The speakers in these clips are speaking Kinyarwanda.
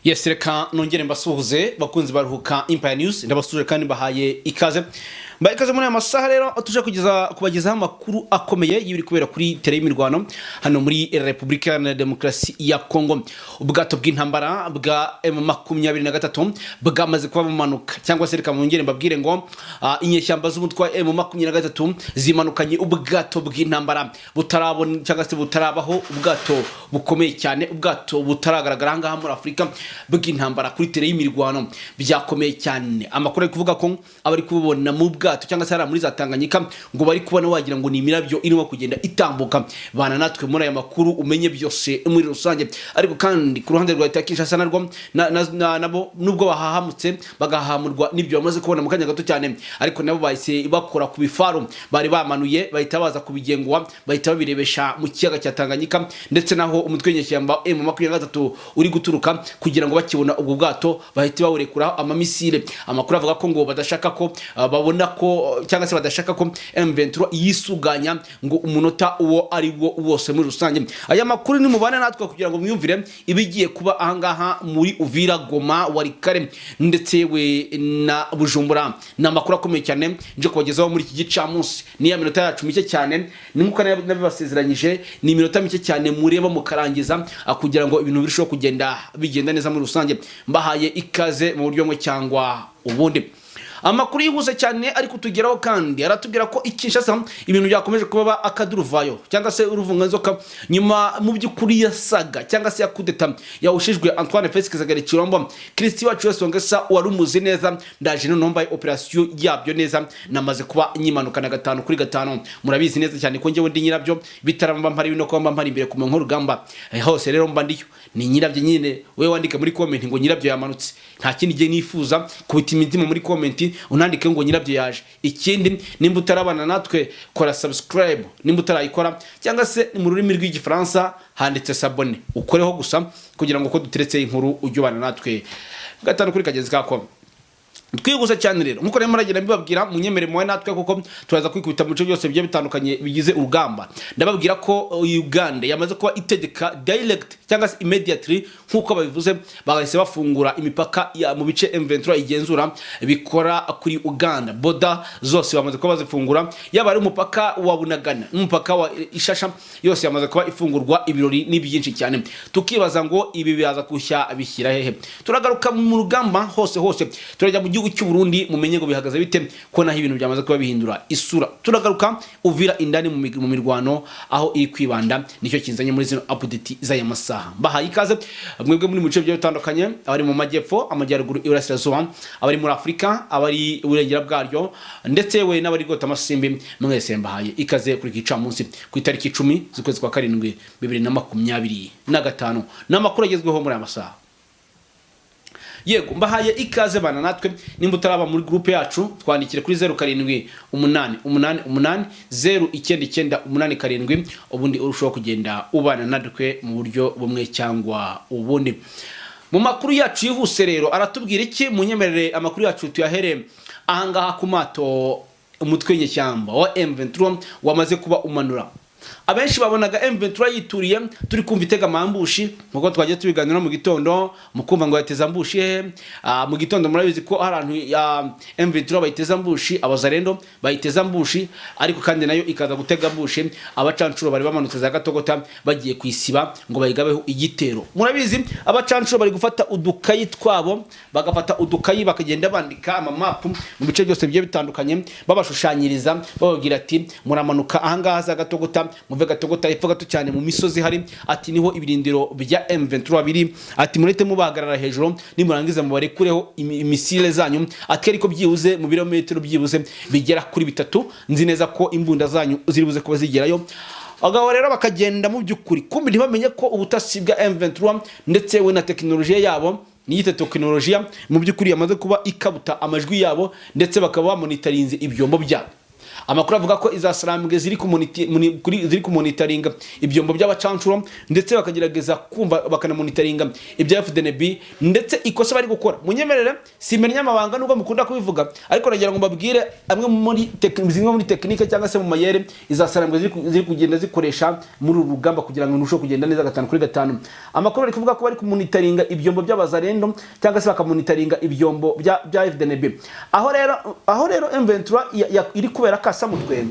Yes, reka nongere mbasuhuze bakunzi baruhuka Empire News. Ndabasuhuje kandi mbahaye ikaze, mbahaye ikaze muri aya masaha. Rero tuje kugeza kubagezaho amakuru akomeye y'ibiri kubera kuri terrain y'imirwano hano muri Repubulika Iharanira Demokarasi ya Kongo. Ubwato bw'intambara bwa M23 bwamaze kuba bumanuka, cyangwa se reka mwongere mbabwire ngo inyeshyamba z'umutwe wa M23 zimanukanye ubwato bw'intambara butarabona cyangwa se butarabaho, ubwato bukomeye cyane, ubwato butaragaragara aha ngaha muri Afurika bw'intambara kuri terrain y'imirwano. Byakomeye cyane. Amakuru ari kuvuga ko abari kububona mu bwato cyangwa se hariya muri za Tanganyika ngo bari kubona wagira ngo ni imirabyo irimo kugenda itambuka. Bana natwe muri aya makuru umenye byose muri rusange. Ariko kandi ku ruhande rwa leta ya Kinshasa narwo nabo nubwo bahahamutse, bagahamurwa n'ibyo bamaze kubona mu kanya gato cyane, ariko nabo bahise bakora ku bifaru bari bamanuye, bahita baza kubigengwa, bahita babirebesha mu kiyaga cya Tanganyika ndetse naho umutwe w'inyeshyamba M23 uri guturuka, kugira ngo bakibona ubwo bwato bahite bawurekuraho amamisile. Amakuru avuga ko ngo badashaka ko babona ko cyangwa se badashaka ko M23 yisuganya ngo umunota uwo ari wo wose muri rusange. Aya makuru ni mubane natwe kugira ngo mwiyumvire ibigiye kuba ahangaha muri Uvira, Goma, Walikale ndetse we na Bujumbura. Ni amakuru akomeye cyane nje kubagezaho muri iki gicamunsi. Ni ya minota yacu mike cyane, ni nkuko nabibasezeranyije, ni iminota mike cyane mureba mukarangiza kugira ngo ibintu birusheho kugenda bigenda neza muri rusange. Mbahaye ikaze mu buryo bumwe cyangwa ubundi. Amakuru yihuse cyane ari kutugeraho kandi aratubwira ko i Kinshasa ibintu byakomeje kuba akaduruvayo cyangwa se uruvunganzoka, nyuma mu by'ukuri yasaga cyangwa se ya kudeta yahushijwe Antoine Felix Tshisekedi Tshilombo. Christian wacu wese wongesa wari umuzi neza, ndaje noneho mbaye operation yabyo neza, namaze kuba nyimanukana 5 kuri 5. Murabizi neza cyane ko njyewe ndi nyirabyo, bitaramba mpari bino ko mba mpari imbere ku nk'urugamba hose. Rero mba ndiyo ni nyirabyo nyine. Wewe wandike muri comment ngo "Nyirabyo yamanutse". Nta kindi gihe nifuza kubita imitima muri comment, unandike ngo "Nyirabyo yaje". Ikindi, nimba utarabana natwe, kora subscribe nimba utarayikora, cyangwa se mu rurimi rw'Igifaransa handitse "s'abonner", ukoreho gusa kugira ngo uko duteretse inkuru ujye ubana natwe gatanu kuri kagenzi kako. Twihuse cyane rero, nkuko rero muragenda mbibabwira, munyemere muwe natwe kuko turaza kwikubita mu bice byose bigiye bitandukanye bigize urugamba. Ndababwira ko Uganda yamaze kuba itegeka direct cyangwa se immediately, nkuko babivuze, bahise bafungura imipaka mu bice M23 igenzura bikora kuri Uganda. Border zose bamaze kuba bazifungura, yaba ari umupaka wa Bunagana n'umupaka wa Ishasha, yose yamaze kuba ifungurwa. Ibirori ni byinshi cyane, tukibaza ngo ibi biraza kushya bishyira hehe? Turagaruka mu rugamba hose hose, turajya mu gihugu cy'u Burundi mumenye ngo bihagaze bite, ko naho ibintu byamaze kuba bihindura isura. Turagaruka Uvira indani mu mirwano aho iri kwibanda. Nicyo kinzanye muri zino update z'aya masaha. Mbahaye ikaze mwebwe muri mu bice bigiye bitandukanye, abari mu majyepfo, amajyaruguru, iburasirazuba, abari muri Afurika, abari iburengera bwaryo, ndetse we n'abari rwota amasimbi, mwese mbahaye ikaze kuri iki gicamunsi ku itariki 10 z'ukwezi kwa karindwi 2025. Ni amakuru agezweho muri aya masaha. Yego, mbahaye ikaze, bana natwe. Nimba utaraba muri groupe yacu, twandikire kuri 078888099987, ubundi urushaho kugenda ubana natwe mu buryo bumwe cyangwa ubundi. Mu makuru yacu yihuse rero aratubwira iki? Munyemerere amakuru yacu tuyahere ahangaha ku mato umutwe w'inyeshyamba wa M23 wamaze kuba umanura. Abenshi babonaga M23 yituriye, turi kumva itega ambush, nkuko twagiye tubiganira mu gitondo, mukumva ngo yateze ambush hehe. Mu gitondo murabizi ko hari ahantu ya M23 bayiteza ambush, abazarendo bayiteza ambush, ariko kandi nayo ikaza gutega ambush abacancuro bari bamanutse za Gatogota bagiye kwisiba ngo bayigabeho igitero. Murabizi, abacancuro bari gufata udukayi twabo, bagafata udukayi bakagenda bandika amamapu mu bice byose bigiye bitandukanye, babashushanyiriza, bababwira ati: "Muramanuka ahangaha za Gatogota, muve Gatogota hepfo gato cyane mu misozi hari ati niho ibirindiro bya M23 biri, ati murete mubahagarara hejuru, nimurangiza mubarekureho imisile zanyu, ati ariko byibuze mu birometero byibuze bigera kuri 3, nzi neza ko imbunda zanyu ziri buze kuba zigerayo." Abagabo rero bakagenda mu by'ukuri, kumbi ntibamenye ko ubutasi bwa M23 ndetse we na tekinolojiya yabo, niyite tekinolojiya, mu by'ukuri yamaze kuba ikabuta amajwi yabo, ndetse bakaba bamonitarinze ibyombo byabo. Amakuru avuga ko izasarambwe ziri kumonitoringa ibyombo by'abacancuro, ndetse bakagerageza kumva bakanamonitoringa ibya FDNB. Ndetse ikosa bari gukora, munyemerere simenya amabanga nubwo mukunda kubivuga, ariko nagira ngo mbabwire amwe muri zimwe muri tekinike cyangwa se mu mayeri izasarambwe ziri kugenda zikoresha muri uru rugamba kugira ngo rurusheho kugenda neza gatanu kuri gatanu. Amakuru ari kuvuga ko bari kumonitoringa ibyombo by'abazarendo cyangwa se bakamonitoringa ibyombo bya FDNB. Aho rero M23 iri kubera kasamutwe,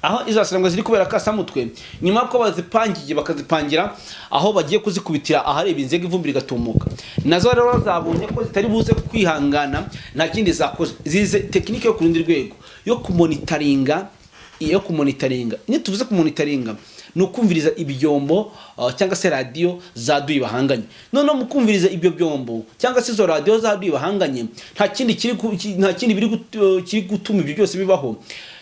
aho izasirangwa ziri kubera kasamutwe, nyuma y'uko bazipangiye bakazipangira aho bagiye kuzikubitira ahareba inzega ivumbi rigatumuka, nazo rero zabonye ko zitari buze kwihangana. Nta kindi zakoze, zize tekinike yo ku rundi rwego yo kumonitoringa. Iyo tuvuze kumonitoringa ni ukumviriza ibyombo cyangwa se radiyo zaduye bahanganye. Noneho mu kumviriza ibyo byombo cyangwa se izo radiyo zaduye bahanganye, nta kindi kiri gutuma ibyo byose bibaho,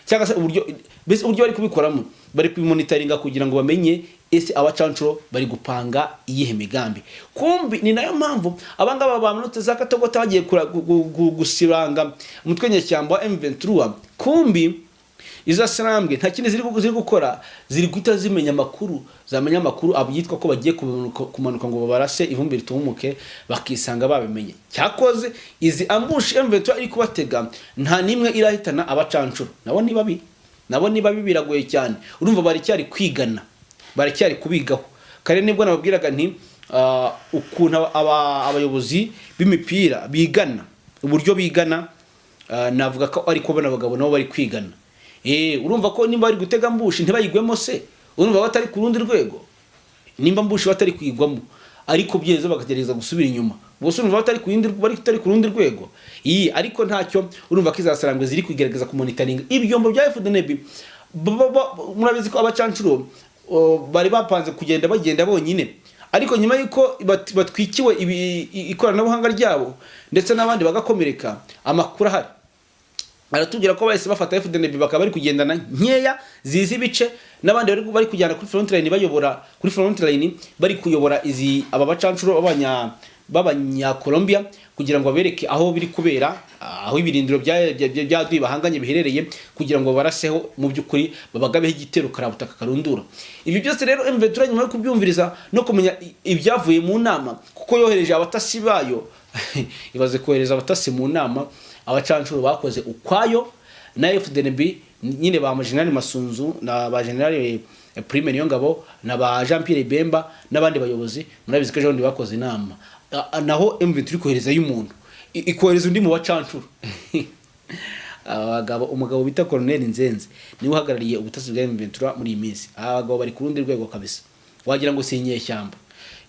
cyangwa se uburyo, mbese uburyo bari kubikoramo, bari kubimonitoringa kugira ngo bamenye ese abacancuro bari gupanga iyihe migambi. Kumbi ni nayo mpamvu abangaba bamanutse za Katogota bagiye gusibanga umutwe nyeshyamba wa M23. Kumbi izo sarambwe nta kindi ziri gukora, ziri guhita zimenya amakuru. Zamenya amakuru abyitwa ko bagiye kumanuka ngo babarase ivumbi ritumuke, bakisanga babimenye. Cyakoze izi ambush M23 iri kubatega nta nimwe irahitana abacancuro. Nabo ni babi, nabo ni babi, biragoye cyane. Urumva baracyari kwigana, baracyari kubigaho. Kare nibwo nababwiraga nti ukuntu abayobozi b'imipira bigana, uburyo bigana, navuga ko ariko bano abagabo nabo bari kwigana. Urumva ko nimba bari gutega ambush ntibayigwemo se, urumva batari ku rundi rwego? Nimba ambush batari kuyigwamo ariko byeze bakagerageza gusubira inyuma, bose urumva batari ku rundi rwego? Iyi ariko ntacyo, urumva ko izasarangwe ziri kugerageza kumonitoringa ibyombo bya FDNB. Murabizi ko abacancuro bari bapanze kugenda bagenda bonyine, ariko nyuma y'uko batwikiwe ikoranabuhanga ryabo ndetse n'abandi bagakomereka, amakuru ahari aratubwira ko bahise bafata FDNB bakaba bari kugendana nkeya zizi ibice, n'abandi bari kujyana kuri front line, bayobora kuri front line, bari kuyobora izi aba bacancuro b'abanya Colombia kugira ngo babereke aho biri kubera, aho ibirindiro bya adui bahanganye biherereye, kugira ngo baraseho mu by'ukuri babagabeho igitero karabutaka karundura. Ibyo byose rero M23 nyuma yo kubyumviriza no kumenya ibyavuye mu nama, kuko yohereje abatasi bayo, ibaze kohereza abatasi mu nama, abacancuro bakoze ukwayo na FDNB nyine, ba General Masunzu na ba General Prime Niyongabo na ba Jean Pierre Bemba n'abandi bayobozi. Murabizi ko ejo bundi bakoze inama. Naho M23 ikoherezayo umuntu, ikohereza undi mu bacancuro. Abagabo, umugabo bita Colonel Nzenze niwe uhagarariye ubutasi bwa M23 muri iyi minsi. Aba bagabo bari ku rundi rwego kabisa, wagira ngo si inyeshyamba.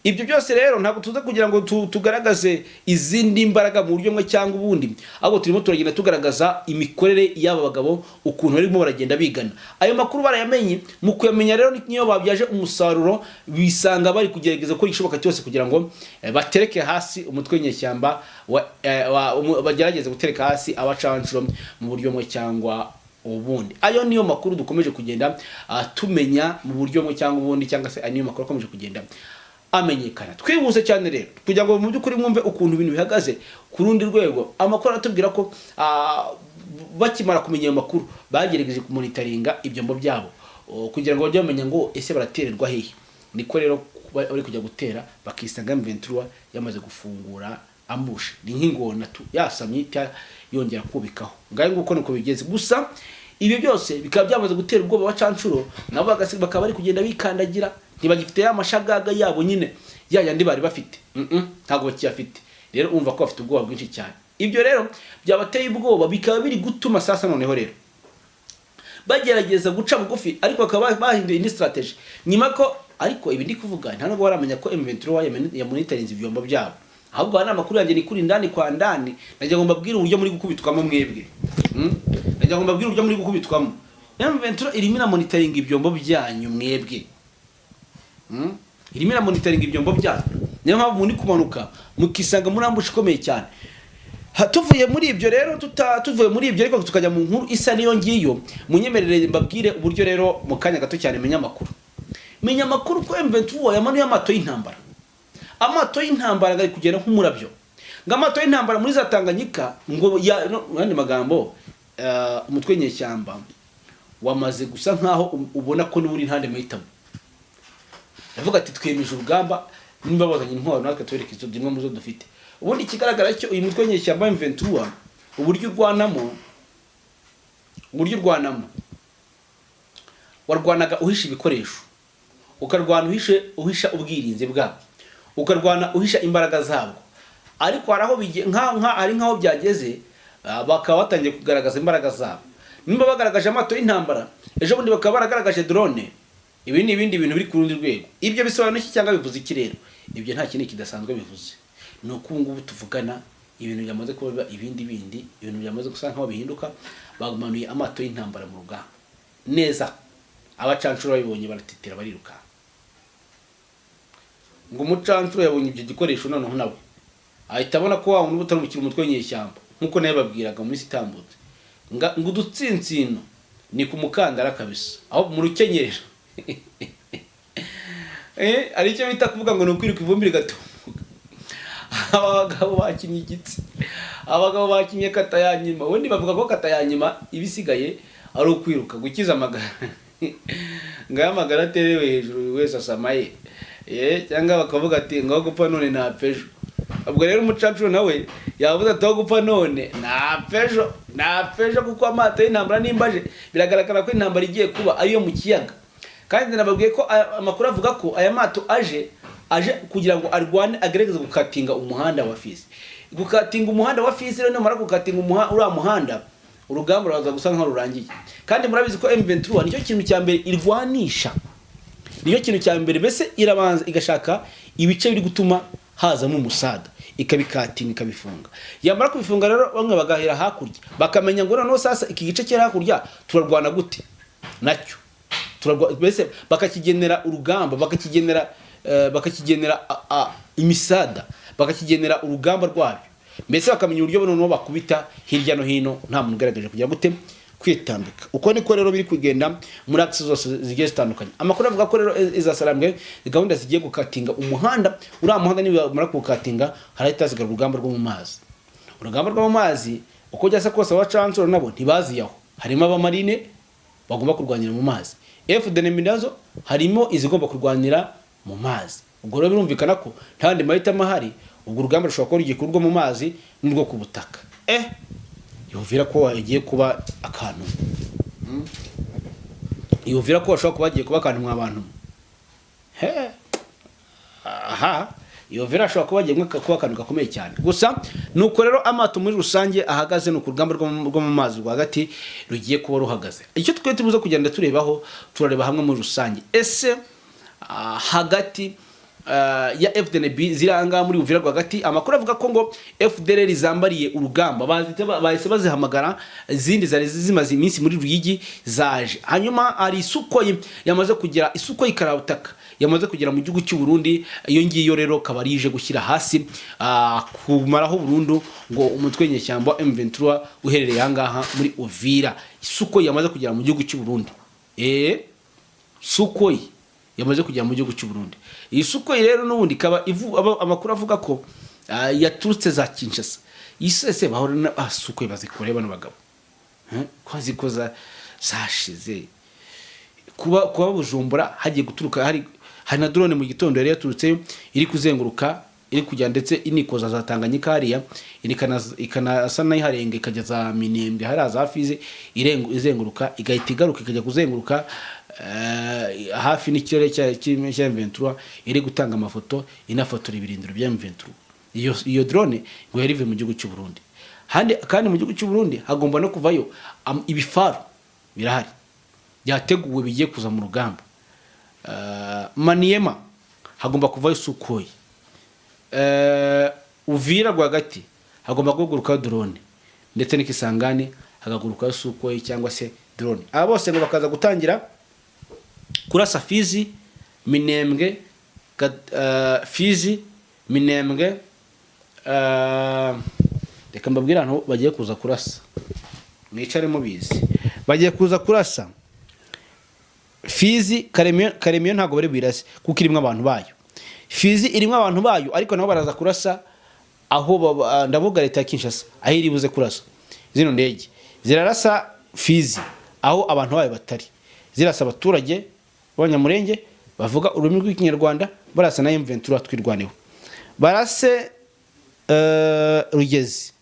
Ibyo byose rero ntabwo tuza kugira ngo tugaragaze izindi mbaraga mu buryo bumwe cyangwa ubundi, ahubwo turimo turagenda tugaragaza imikorere y'aba bagabo, ukuntu barimo baragenda bigana. Ayo makuru barayamenye. Mu kuyamenya rero niyo babyaje umusaruro, bisanga bari kugerageza gukora igishoboka cyose kugira ngo batereke hasi umutwe w'inyeshyamba bagerageze gutereka hasi abacancuro mu buryo bumwe cyangwa ubundi. Ayo niyo makuru dukomeje kugenda tumenya mu buryo bumwe cyangwa ubundi, cyangwa se ayo niyo makuru akomeje kugenda amenyekana. Twihuse cyane rero kugira ngo mu by'ukuri mwumve ukuntu ibintu bihagaze ku rundi rwego. Amakuru aratubwira ko bakimara kumenya ayo makuru bagerageje kumonitoringa ibyombo byabo, kugira ngo bajye bamenya ngo ese baratererwa hehe. Niko rero bari kujya gutera bakisanga M23 yamaze gufungura ambush, ni nk'ingona tu yasamye ita yongera kubikaho. Ngayo nguko nuko bigeze. Gusa ibyo byose bikaba byamaze gutera ubwoba abacancuro, nabo bakaba bari kugenda bikandagira, ntibagifite ya mashagaga yabo nyine ya yandi bari bafite. Ntabwo bakiyafite. Rero urumva ko bafite ubwoba bwinshi cyane. Ibyo rero byabateye ubwoba, bikaba biri gutuma sasa noneho rero bagerageza guca bugufi, ariko bakaba bahinduye indi strategy nyuma ko, ariko ibi ndi kuvuga nta nubwo baramenya ko M23 yamonitorinze ibyombo byabo. Ahubwo aya ni amakuru yanjye ni kuri ndani kwa ndani. Nagira ngo mbabwire uburyo muri gukubitwamo mwebwe. Nagira ngo mbabwire uburyo muri gukubitwamo. M23 irimo iramonitoringa ibyombo byanyu mwebwe. Irimo iramonitoringa ibyombo byanyu, niyo mpamvu muri kumanuka mukisanga muri ambush ikomeye cyane. Tuvuye muri ibyo rero, tuvuye muri ibyo ariko tukajya mu nkuru isa niyo ngiyo, munyemerere mbabwire uburyo rero mu kanya gato cyane menya amakuru ko M23 yamanuye amato y'intambara. Amato y'intambara ari kugenda nk'umurabyo, ngo amato y'intambara muri za Tanganyika, ngo ya no, mu yandi magambo Umutwe w'inyeshyamba wamaze gusa nkaho ubona ko n'ubundi nta mahitamo. Ndavuga ati twiyemeje urugamba, nimba bazanye intwaro natwe tubereke izo zimwe mu zo dufite. Ubundi ikigaragara cyo, uyu mutwe w'inyeshyamba M23, uburyo urwanamo, warwanaga uhisha ibikoresho, ukarwana uhisha ubwirinzi bwabo, ukarwana uhisha imbaraga zabwo. Ariko hari aho hari nk'aho byageze, bakaba batangiye kugaragaza imbaraga zabo. Nimba bagaragaje amato y'intambara, ejo bundi bakaba baragaragaje drone, ibi ni ibindi bintu biri ku rundi rwego. Ibyo bisobanura iki cyangwa bivuze iki rero? Ibyo nta kindi kidasanzwe bivuze, ni uko ubu ngubu tuvugana ibintu byamaze kuba biba ibindi bindi, ibintu byamaze gusa nkaho bihinduka. Bamanuye amato y'intambara mu rugamba neza, abacancuro babibonye baratitira, bariruka. Ngo umucancuro yabonye ibyo gikoresho, noneho nawe ahita abona ko wa wundi utari umukiri umutwe w'inyeshyamba, nk'uko nawe babwiraga mu minsi itambutse, ngo udutsinsino ni ku mukandara kabisa, aho mu rukenyerero. Hari icyo bita kuvuga ngo ni ukwiruka ivumbi rigatumuka. Abagabo bakinnye igitsi, abagabo bakinnye kata ya nyuma. Ubundi bavuga ko kata ya nyuma iba isigaye ari ukwiruka gukiza amagara, ngo ayo amagara aterewe hejuru buri wese asamaye. Cyangwa bakavuga ati ngaho gupfa none ntapfa ejo. Ubwo rero umucancuro nawe yavuze ati aho gupfa none ntapfa ejo, ntapfa ejo, kuko amato y'intambara nimba aje, biragaragara ko intambara igiye kuba ariyo mu kiyaga. Kandi nababwiye ko amakuru avuga ko aya mato aje kugira ngo arwane, agerageze gukatinga umuhanda wa Fizi. Gukatinga umuhanda wa Fizi rero, namara gukatinga uriya muhanda, urugamba ruraza gusa nkaho rurangiye. Kandi murabizi ko M23 nicyo kintu cya mbere irwanisha, nicyo kintu cya mbere. Mbese irabanza igashaka ibice biri gutuma hazamo umusada, ikabikatinga, ikabifunga. Yamara kubifunga rero, bamwe bagahera hakurya, bakamenya ngo noneho sasa iki gice kiri hakurya turarwana gute nacyo, mbese bakakigenera urugamba, bakakigenera imisada, bakakigenera urugamba rwabyo. Mbese bakamenya uburyo noneho bakubita hirya no hino, nta muntu ugaragaje kugira gute kwitambika. Uko niko rero biri kugenda muri axe zose zigiye zitandukanye. Amakuru avuga ko rero iza Sarambwe gahunda zigiye gukatinga umuhanda. Uriya muhanda nibamara kuwukatinga, harahita hasigara urugamba rwo mu mazi. Urugamba rwo mu mazi, uko byasa kose, abacancuro nabo ntibaziyaho. Harimo abamarine bagomba kurwanira mu mazi, FDNB nazo harimo izigomba kurwanira mu mazi. Ubwo rero birumvikana ko nta yandi mahitamo ahari. Ubwo urugamba rushobora kuba rugiye kurwo mu mazi n'urwo ku butaka. Yumvira ko hagiye kuba akantu, yumvira ko hashobora kuba hagiye kuba akantu mwa bantu. He aha, yumvira hashobora kuba hagiye kuba akantu gakomeye cyane. Gusa nuko rero amato muri rusange ahagaze, ni urugamba rwo mu mazi rwagati rugiye kuba ruhagaze. Icyo twe tubuze kugenda turebaho, turareba hamwe muri rusange, ese hagati ya FDNB ziranga muri Uvira rwagati, amakuru avuga ko ngo FDLR zambariye urugamba, bahise bazihamagara, izindi zari zimaze iminsi muri Ruyigi zaje. Hanyuma hari Sukhoi yamaze kugera, Sukhoi karabutaka yamaze kugera mu gihugu cy'u Burundi. Iyo ngiyo rero kaba ari ije gushyira hasi, kumaraho burundu ngo umutwe w'inyeshyamba wa M23 uherereye aha ngaha muri Uvira. Sukhoi yamaze kugera mu gihugu cy'u Burundi. Sukhoi yamaze kugera mu gihugu cy'u Burundi. Iyi Sukhoi rero n'ubundi ikaba amakuru avuga ko yaturutse za Kinshasa. Iyi sese bahora na Sukhoi bazikore bano bagabo. Ko ziko zashize kuba Bujumbura hagiye guturuka, hari na drone mu gitondo yari yaturutseyo iri kuzenguruka, iri kujya ndetse inikoza za Tanganyika hariya, ikanasa n'ayiharenga ikajya za Minembwe hariya za Fizi, izenguruka, igahita igaruka ikajya kuzenguruka hafi n'ikirere cya M23, iri gutanga amafoto, inafotora ibirindiro bya M23. Iyo drone ngo yari ivuye mu gihugu cy'u Burundi. Handi kandi mu gihugu cy'u Burundi hagomba no kuvayo ibifaru birahari byateguwe bigiye kuza mu rugamba. Maniema hagomba kuvayo Sukhoi. Uvira rwagati hagomba guhagurukayo drone, ndetse n'Ikisangani hagagurukayo Sukhoi cyangwa se drone. Aba bose ngo bakaza gutangira kurasa Fizi, Minembwe, Fizi, Minembwe. Reka mbabwire ahantu bagiye kuza kurasa, mwicare mubizi. Bagiye kuza kurasa Fizi, Karemiyo ntabwo bari buyirase kuko irimo abantu bayo. Fizi irimo abantu bayo, ariko nabo baraza kurasa aho ndavuga leta ya Kinshasa aho iri buze kurasa zino ndege. Zirarasa Fizi aho abantu bayo batari, zirasa abaturage b'Abanyamurenge bavuga ururimi rw'Ikinyarwanda, barasa na M23 Twirwaneho. Barase Rugezi,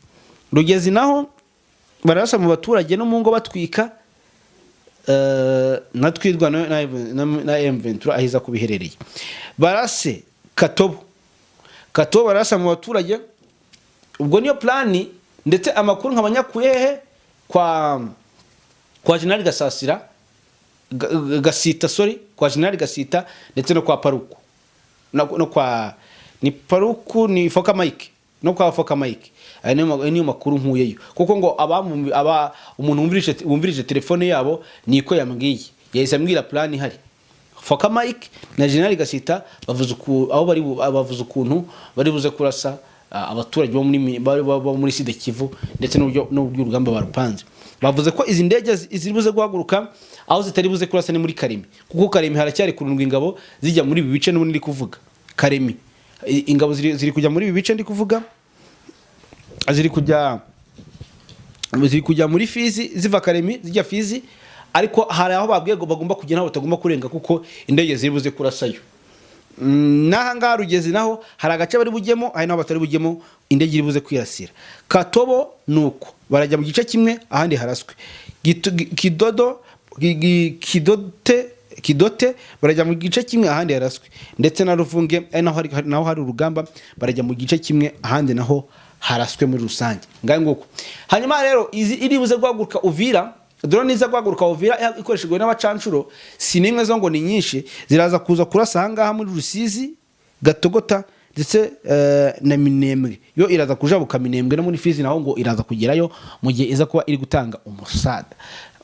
Rugezi naho barasa mu baturage no mu ngo batwika, na Twirwaneho na M23 ahiza kubiherereye. Barase Katobo, Katobo barasa mu baturage. Ubwo niyo plan, ndetse amakuru nk'abanyakuye hehe? Kwa General Gasasira, Gasita, sorry, kwa General Gasita ndetse no kwa Paruku, no kwa, ni Paruku, ni Foka Mike, no kwa Foka Mike. Aya niyo makuru nkuyeyo, kuko ngo aba umuntu wumvirije telefone yabo niko yambwiye, yahise ambwira plan ihari. Foka Mike na General Gasita bavuze aho bari bavuze ukuntu bari buze kurasa abaturage bo muri bo muri Sud Kivu, ndetse n'uburyo urugamba barupanze. Bavuze ko izi ndege ziri buze guhaguruka, aho zitari buze kurasa ni muri Karemi, kuko Karemi haracyari kurundwa ingabo zijya muri ibi bice n'ubundi ndi kuvuga. Karemi ingabo ziri kujya muri ibi bice ndi kuvuga, ziri kujya muri Fizi, ziva Karemi zijya Fizi, ariko hari aho babwiye ngo bagomba kujya naho batagomba kurenga, kuko indege ziri buze kurasayo. N'aha ngaha Rugezi naho hari agace bari bujyemo, hari n'aho batari bujyemo, indege iri buze kwirasira. Katobo nuko barajya mu gice kimwe, ahandi haraswe. Kidodo, Kidote, Kidote barajya mu gice kimwe, ahandi haraswe, ndetse na Ruvunge ari naho hari urugamba, barajya mu gice kimwe, ahandi naho haraswe muri rusange. Ngayo nguko. Hanyuma rero izi iri buze guhaguruka Uvira, drone iza guhaguruka Uvira ikoreshejwe n'abacanshuro, si n'imwe zo, ngo ni nyinshi, ziraza kuza kurasa ahangaha muri Rusizi, Gatogota ndetse na Minembwe. Yo iraza kujabuka Minembwe no muri Fizi naho ngo iraza kugerayo mu gihe iza kuba iri gutanga umusada.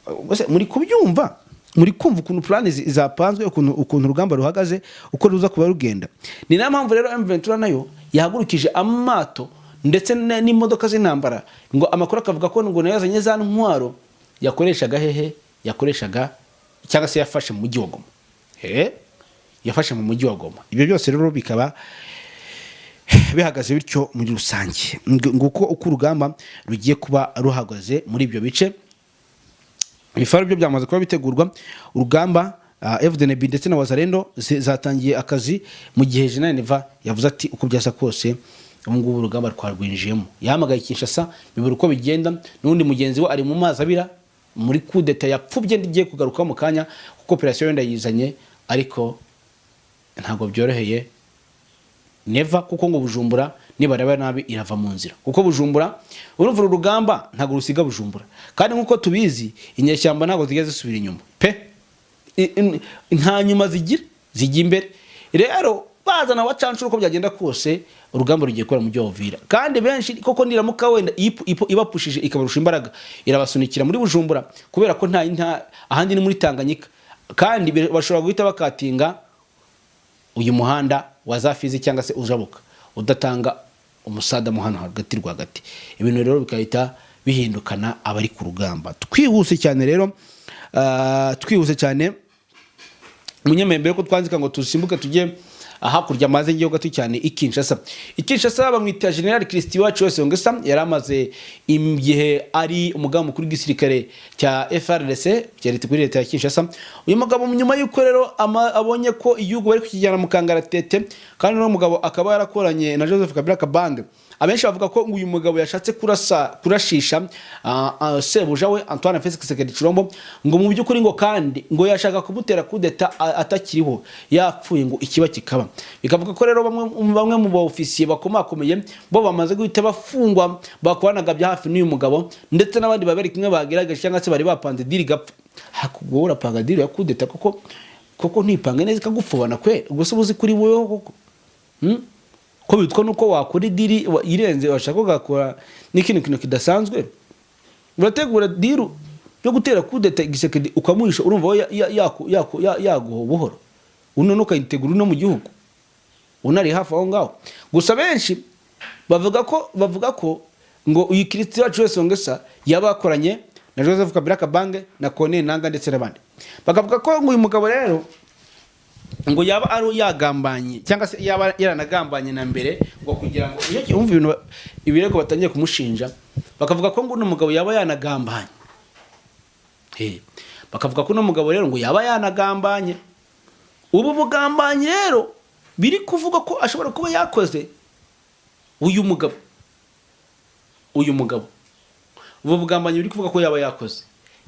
Ubwo se muri kubyumva? Muri kumva ukuntu plan zapanzwe, ukuntu urugamba ruhagaze, uko ruza kuba rugenda? Ni nayo mpamvu rero M23 nayo yahagurukije amato ndetse n'imodoka z'intambara, ngo amakuru akavuga ko ngo nayo yazanye za ntwaro yakoreshaga hehe? Yakoreshaga cyangwa se yafashe mu mujyi wa Goma. Yafashe mu mujyi wa Goma. Ibyo byose rero bikaba bihagaze bityo muri rusange. Nguko uko urugamba rugiye kuba ruhagaze muri ibyo bice. Ibifaru byo byamaze kuba bitegurwa urugamba. FDNB ndetse na Wazalendo zatangiye akazi, mu gihe General Neva yavuze ati uko byasa kose ubu ngubu urugamba twarwinjiyemo. Yahamagaye Kinshasa, bibura uko bigenda. N'undi mugenzi we ari mu mazi abira muri kudeta yapfubye, ndigiye kugaruka mu kanya, kuko operation wenda yizanye, ariko ntabwo byoroheye Neva, kuko ngo Bujumbura nibareba nabi irava mu nzira, kuko Bujumbura, urumva, uru rugamba ntabwo rusiga Bujumbura, kandi nk'uko tubizi inyeshyamba ntabwo zijya zisubira inyuma pe. Nta nyuma zigira, zijya imbere. Rero bazana abacanshuro, uko byagenda kose urugamba rugiye kubera mu mujyi wa Uvira, kandi benshi koko niramuka wenda ibapushije ikabarusha imbaraga, irabasunikira muri Bujumbura, kubera ko nta ahandi ni muri Tanganyika, kandi bashobora guhita bakatinga uyu muhanda wa za Fizi cyangwa se ujabuka udatanga umusada mo hano hagati rwagati. Ibintu rero bigahita bihindukana abari ku rugamba. Twihuse cyane rero, twihuse cyane, munyemeye ko twanzika ngo tusimbuke tujye hakurya amaze ngiye gato cyane i Kinshasa. I Kinshasa bamwita General Christian Wacu wese Ngesa, yari amaze igihe ari umugaba mukuru w'igisirikare cya FARDC cya leta kuri leta ya Kinshasa. Uyu mugabo nyuma y'uko rero abonye ko igihugu bari kukijyana mu kangaratete, kandi uno mugabo akaba yarakoranye na Joseph Kabila Kabange, abenshi bavuga ko ngo uyu mugabo yashatse kurasa, kurashisha sebuja we Antoine Felix Tshisekedi Tshilombo, ngo mu by'ukuri ngo kandi ngo yashaka kumutera kudeta atakiriho, yapfuye, ngo ikiba kikaba. Bikavuga ko rero bamwe mu ba ofisiye bakomakomeye bo bamaze guhita bafungwa, bakoranaga bya hafi n'uyu mugabo, ndetse n'abandi babiri kumwe bagerageje cyangwa se bari bapanze deal igapfa. Hakubwo urapanga deal ya kudeta koko koko ntipange neza ikagupfubana kwe? Ubwo se ubuzi kuri wowe koko? Ko bitwa nuko wakora i deal irenze, washaka ugakora n'ikindi kintu kidasanzwe, urategura deal yo gutera kudeta Tshisekedi ukamuhisha, urumva we yaguha buhoro uno, ukayitegura uno mu gihugu unari hafi aho ngaho. Gusa benshi bavuga ko ngo uyu Christian wacu wese Ngesa yaba yakoranye na Joseph Kabila Kabange na Corneille Nanga ndetse n'abandi, bakavuga ko ngo uyu mugabo rero ngo yaba ari yagambanye cyangwa se yaba yaranagambanye na mbere, ngo kugira ngo iyo wumva ibintu, ibirego batangiye kumushinja, bakavuga ko ngo uno mugabo yaba yanagambanye. Bakavuga ko uno mugabo rero ngo yaba yanagambanye. Ubu bugambanyi rero biri kuvuga ko ashobora kuba yakoze uyu mugabo, uyu mugabo ubu bugambanyi biri kuvuga ko yaba yakoze,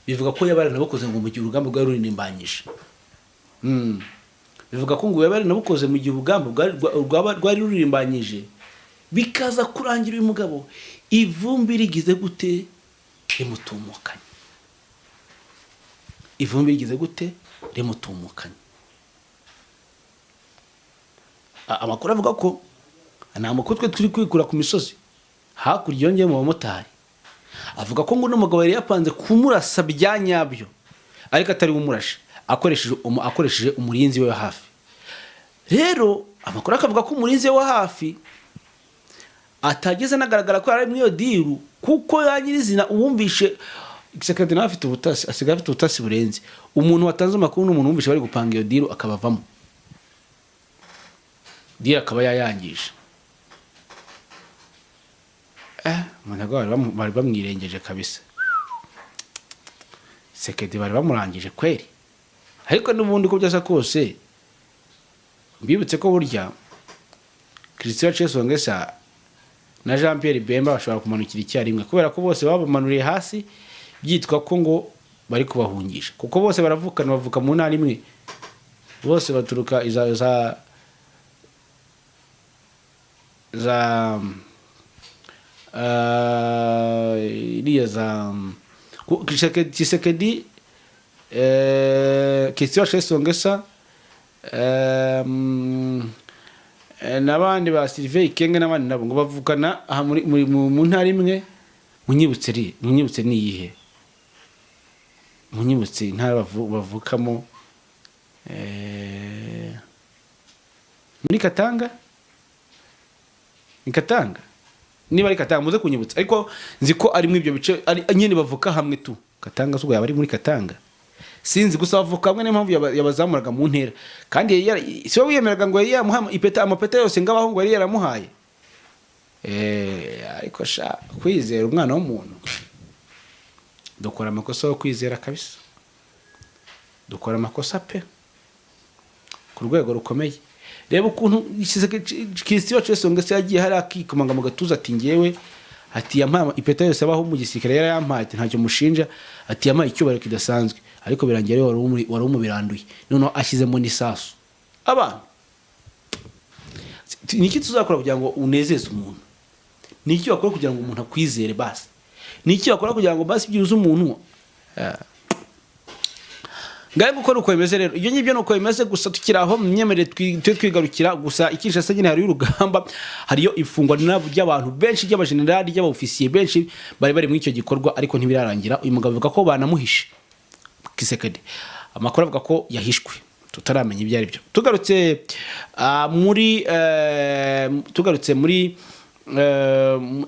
bivuga ko yaba yaranabukoze ngo mu gihe urugamba rwari rurimbanyije. Bivuga ko ngo yaba yaranabukoze mu gihe urugamba rwari rurimbanyije, bikaza kurangira uyu mugabo ivumbi rigize gute? Rimutumukanye. Ivumbi rigize gute? Rimutumukanye. Amakuru avuga ko ni amakuru twe turi kwikura ku misozi hakurya yongeye mu bamotari, avuga ko ngo uno mugabo yari yapanze kumurasa bya nyabyo, ariko atari we umurashe, akoresheje umurinzi we wa hafi. Rero amakuru akavuga ko umurinzi we wa hafi atageze anagaragara ko yari ari muri iyo deal, kuko ya nyirizina uwumvishe Tshisekedi nawe afite ubutasi, asigaye afite ubutasi burenze. Umuntu watanze amakuru ni umuntu wumvishe bari gupanga iyo deal, akabavamo, deal akaba yayangije. Umuntu bari bamwirengeje kabisa. Tshisekedi bari bamurangije kweri. Ariko n'ubundi uko byasa kose, mbibutse ko burya Christian Chesongesa na Jean Pierre Bemba bashobora kumanukira icyarimwe, kubera ko bose babamanuriye hasi byitwa ko ngo bari kubahungisha, kuko bose baravukana, bavuka mu ntara imwe, bose baturuka iza za za iriya za Tshisekedi, Christian Chesongesa, n'abandi ba Sylvain Ikenge n'abandi nabo ngo bavukana aha mu ntara imwe. Munyibutse ri, munyibutse ni iyihe? Munyibutse intara bavukamo. Muri Katanga, ni Katanga, niba ari Katanga muze kunyibutsa, ariko nzi ko ari muri ibyo bice, ari nyine bavuka hamwe tu. Katanga ubwo yaba ari muri Katanga, sinzi, gusa bavuka hamwe, niyo mpamvu yabazamuraga mu ntera. Kandi si we wiyemeraga ngo yari yamuha ipeta, amapeta yose ngabaho ngo yari yaramuhaye. Ariko sha, kwizera umwana w'umuntu, dukora amakosa yo kwizera kabisa, dukora amakosa pe ku rwego rukomeye. Reba ukuntu Christian Chesonga se yagiye hariya akikomanga mu gatuza, ati ngewe, ati yampaye ipeta yose abaho mu gisirikare yarayampaye, ati ntacyo mushinja, ati yampaye icyubahiro kidasanzwe, ariko birangira ariwe wari umubiranduye, noneho ashyizemo n'isasu. Abantu, ni iki tuzakora kugira ngo unezeze umuntu? Ni iki wakora kugira ngo umuntu akwizere? Basi ni iki wakora kugira ngo basi byibuze umuntu ngahe gukora uko bimeze? Rero ibyo ngibyo ni uko bimeze. Gusa tukiri aho, myemerere tujye twigarukira gusa i Kinshasa nyine hariyo urugamba, hariyo ifungwa ry'abantu benshi, ry'abajenerali, ry'abaofisiye benshi bari muri icyo gikorwa, ariko ntibirarangira. Uyu mugabo avuga ko banamuhishe Tshisekedi, amakuru avuga ko yahishwe, tutaramenya ibyo ari byo. Tugarutse muri tugarutse muri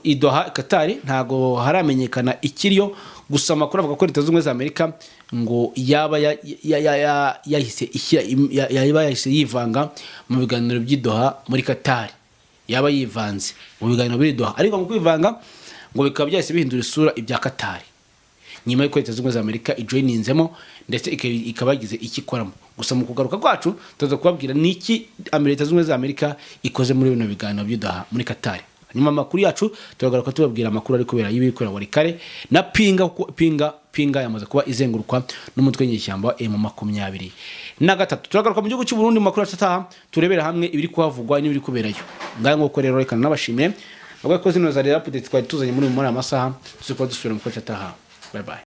i Doha, Qatar, ntago haramenyekana ikiriyo. Gusa amakuru avuga ko Leta Zunze Ubumwe za Amerika ngo yaba yahise ishyira yaba yahise yivanga mu biganiro by'i Doha muri Qatar, yaba yivanze mu biganiro biri Doha, ariko mu kwivanga ngo bikaba byahise bihindura isura ibya Qatar nyuma y'uko Leta Zunze Ubumwe za Amerika ijoyininzemo, ndetse ikaba yagize icyo ikoramo. Gusa mu kugaruka kwacu tuza kubabwira ni iki Leta Zunze Ubumwe za Amerika ikoze muri bino biganiro by'i Doha muri Qatar. Hanyuma amakuru yacu turagaruka tubabwira amakuru ari kubera y'ibiri kubera Walikale na Pinga, kuko Pinga yamaze kuba izengurukwa n'umutwe w'inyeshyamba wa M23. Turagaruka mu gihugu cy'u Burundi mu makuru yacu ataha, turebera hamwe ibiri kuhavugwa n'ibiri kuberayo. Ngaho nguko rero, reka nabashimiye, bavuga ko zino zari update twari tuzanye muri aya masaha. Tuzi kuba dusubira mu kwacu ataha. Bye bye.